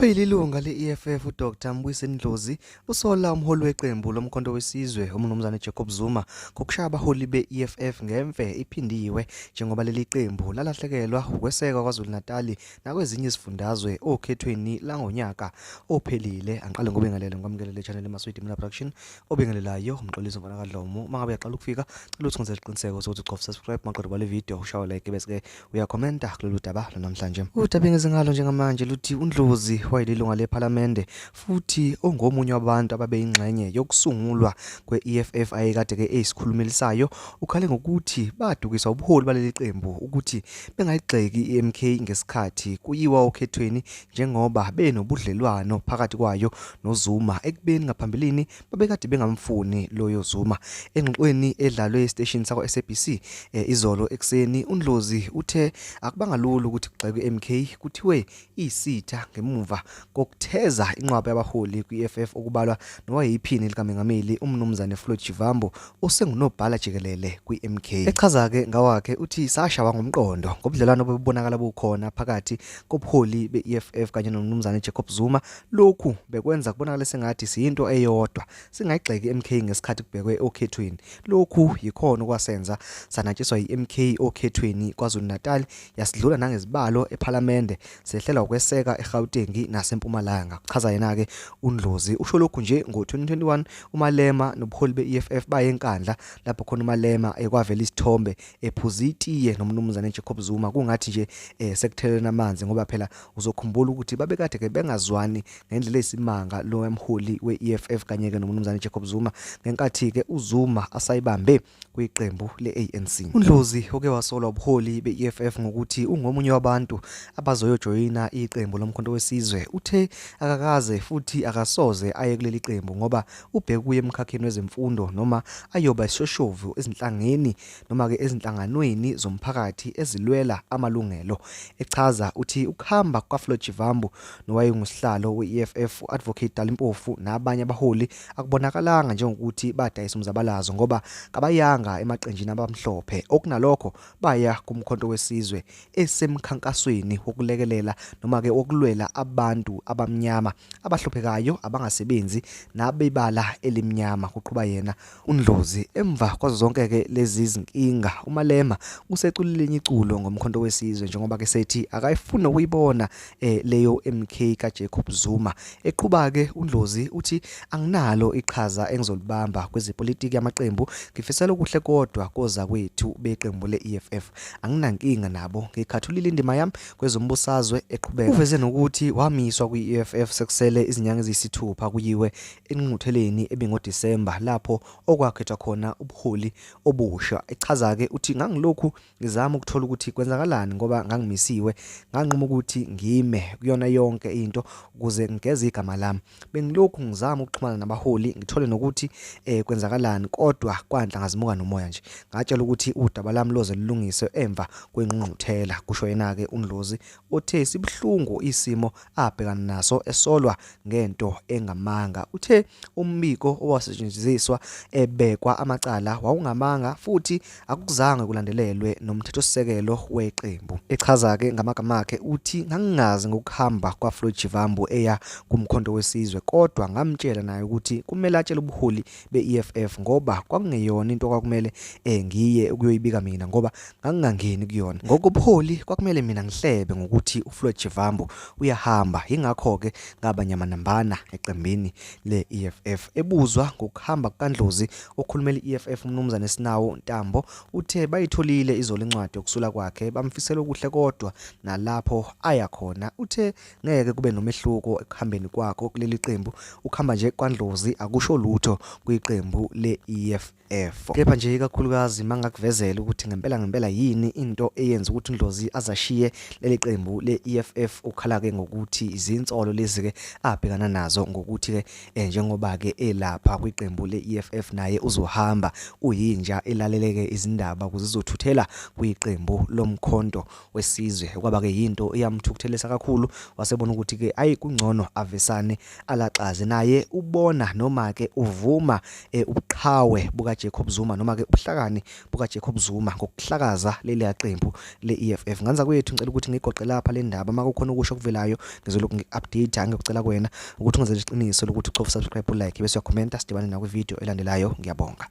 Obeyilunga le-EFF uDr Mbuyiseni Ndlozi usola umholi weqembu loMkhonto weSizwe uMnumzane Jacob Zuma ngokushaya abaholi be-EFF ngemfe iphindiwe njengoba leli qembu lalahlekelwa ukwesekwa KwaZulu-Natali nakwezinye izifundazwe okhethweni langonyaka ophelile. Angiqale ngobingelele ngikwamukele channel eMaswidi Mina Production obingelelayo uMxolisi mfana kaDlomo. Uma ngabe uyaqala ukufika cela ukuthi ngenze isiqiniseko sokuthi ucofa subscribe maqeda ubale video ushawe like bese ke uyakhomenta kulolu daba lanamhlanje. Udaba engizingalo njengamanje luthi uNdlozi wayelilunga lePhalamende futhi ongomunye wabantu ababeyingxenye yokusungulwa kwe-EFF ayekade ke eyisikhulumeli sayo ukhale ngokuthi badukiswa ubuholi baleli qembu ukuthi bengayigxeki i-MK ngesikhathi kuyiwa okhethweni njengoba benobudlelwano phakathi kwayo noZuma ekubeni ngaphambilini babekade bengamfuni loyo Zuma. Engxoxweni edlalwe esiteshini sakwa-SABC izolo ekuseni uNdlozi uthe akubanga lula ukuthi kugxekwe i-MK kuthiwe iyisitha ngemuva kokutheza inqwaba yabaholi kwi-EFF okubalwa nowayeyiphini likamengameli uMnumzane Floyd Shivambu osengunobhala jikelele kwi-MK. Echaza-ke ngawakhe uthi sashawa ngomqondo ngobudlelwano obebubonakala bukhona phakathi kobuholi be-EFF kanye noMnumzane Jacob Zuma. Lokhu bekwenza kubonakale sengathi siyinto eyodwa, singayigxeki i-MK ngesikhathi kubhekwe okhethweni. Lokhu yikhona okwasenza sanatshiswa yi-MK okhethweni KwaZulu-Natal, yasidlula nangezibalo ePhalamende, sehlelwa ukweseka eGauteng naseMpumalanga, kuchaza yena-ke uNdlozi. Usho lokhu nje ngo-2021 uMalema nobuholi be-EFF baye eNkandla lapho khona uMalema ekwavela isithombe ephuza itiye noMnumzane Jacob Zuma kungathi nje sekuthelelene amanzi ngoba phela uzokhumbula ukuthi babekade ke bengazwani ngendlela eyisimanga lo mholi we-EFF kanye ke noMnumzane Jacob Zuma ngenkathi ke uZuma asayibambe kwiqembu le-ANC. UNdlozi oke wasolwa ubuholi be-EFF ngokuthi ungomunye wabantu abazoyojoyina iqembu loMkhonto weSizwe uthe akakaze futhi akasoze aye kuleli qembu ngoba ubheke kuye emkhakheni wezemfundo noma ayoba isishoshovu ezinhlangeni noma-ke ezinhlanganweni zomphakathi ezilwela amalungelo. Echaza uthi ukuhamba kukaFloyd Shivambu nowayengusihlalo we-EFF u-Advocate Dali Mpofu nabanye abaholi akubonakalanga njengokuthi badayisa umzabalazo ngoba kabayanga emaqenjini abamhlophe okunalokho baya kuMkhonto weSizwe esemkhankasweni wokulekelela noma-ke wokulwela abantu abamnyama abahluphekayo abangasebenzi nabebala elimnyama, kuqhuba yena uNdlozi. Emva kwazo zonke-ke lezi zinkinga uMalema useculile elinye iculo ngoMkhonto weSizwe njengoba ke sethi akayifuni nokuyibona leyo MK kaJacob Zuma. Eqhuba-ke uNdlozi uthi anginalo iqhaza engizolibamba kwezepolitiki yamaqembu, ngifisela okuhle kodwa kozakwethu beqembu le-EFF. Anginankinga nabo, ngiyikhathulile indima yami kwezombusazwe, eqhubeka. Uveze nokuthi wamiswa kwi-EFF sekusele izinyanga eziyisithupha kuyiwe engqungqutheleni ebingoDisemba lapho okwakhethwa khona ubuholi obusha. Echaza-ke uthi ngangilokhu ngizama ukuthola ukuthi kwenzakalani ngoba ngangimisiwe, nganquma ukuthi ngime kuyona yonke into ukuze ngigeze igama lami. Bengilokhu ngizama ukuxhumana nabaholi ngithole nokuthi kwenzakalani kodwa kwanhlangazimuka nomoya nje. Ngatshela ukuthi udaba lami loze lulungiswe emva kwengqungquthela, kusho yena-ke uNdlozi othe sibuhlungu isimo abhekana naso esolwa ngento engamanga. Uthe umbiko owasetshenziswa ebekwa amacala wawungamanga futhi akuzange kulandelelwe nomthethosisekelo weqembu. Echaza-ke ngamagama akhe uthi ngangingazi ngokuhamba kwaFloyd Shivambu eya kuMkhonto weSizwe kodwa ngamtshela naye ukuthi kumele atshele ubuholi be-EFF ngoba kwakungeyona into okwakumele ngiye ukuyoyibika mina ngoba ngangingangeni kuyona. Ngokobuholi kwakumele mina ngihlebe ngokuthi uFloyd Shivambu uyahamba yingakho-ke ngaba nyamanambana eqembini le-EFF. Ebuzwa ngokuhamba kukaNdlozi okhulumela i-EFF uMnumzane Sinawo Ntambo uthe bayitholile izolo incwadi yokusula kwakhe bamfisela okuhle kodwa nalapho aya khona. Uthe ngeke kube nomehluko ekuhambeni kwakho kuleli qembu, ukuhamba nje kwaNdlozi akusho lutho kwiqembu le-EFF. Kepha nje ikakhulukazi mangakuvezela ukuthi ngempela ngempela yini into eyenza ukuthi uNdlozi azashiye leli qembu le-EFF ukhala-ke ngokuthi izinsolo lezi-ke abhekana nazo ngokuthi-ke njengoba-ke elapha kwiqembu le-EFF naye uzohamba uyinja elaleleke izindaba ukuze izothuthela kwiqembu loMkhonto weSizwe. Kwaba-ke yinto eyamthukuthelisa kakhulu wasebona ukuthi-ke ayi kungcono avesane alaxaze naye ubona noma-ke uvuma ubuqhawe bukaJacob Zuma noma-ke ubuhlakani bukaJacob Zuma ngokuhlakaza leliya qembu le-EFF. Nganza kwethu ngicela ukuthi ngigoqe lapha le ndaba uma kukhona okusho okuvelayo Ngizolokhu ngi-update, ngikucela kuwena ukuthi ungenzele iqiniso lokuthi ucofe subscribe, ulike bese uyakhomenta. Sidibane nakwi-video elandelayo. Ngiyabonga.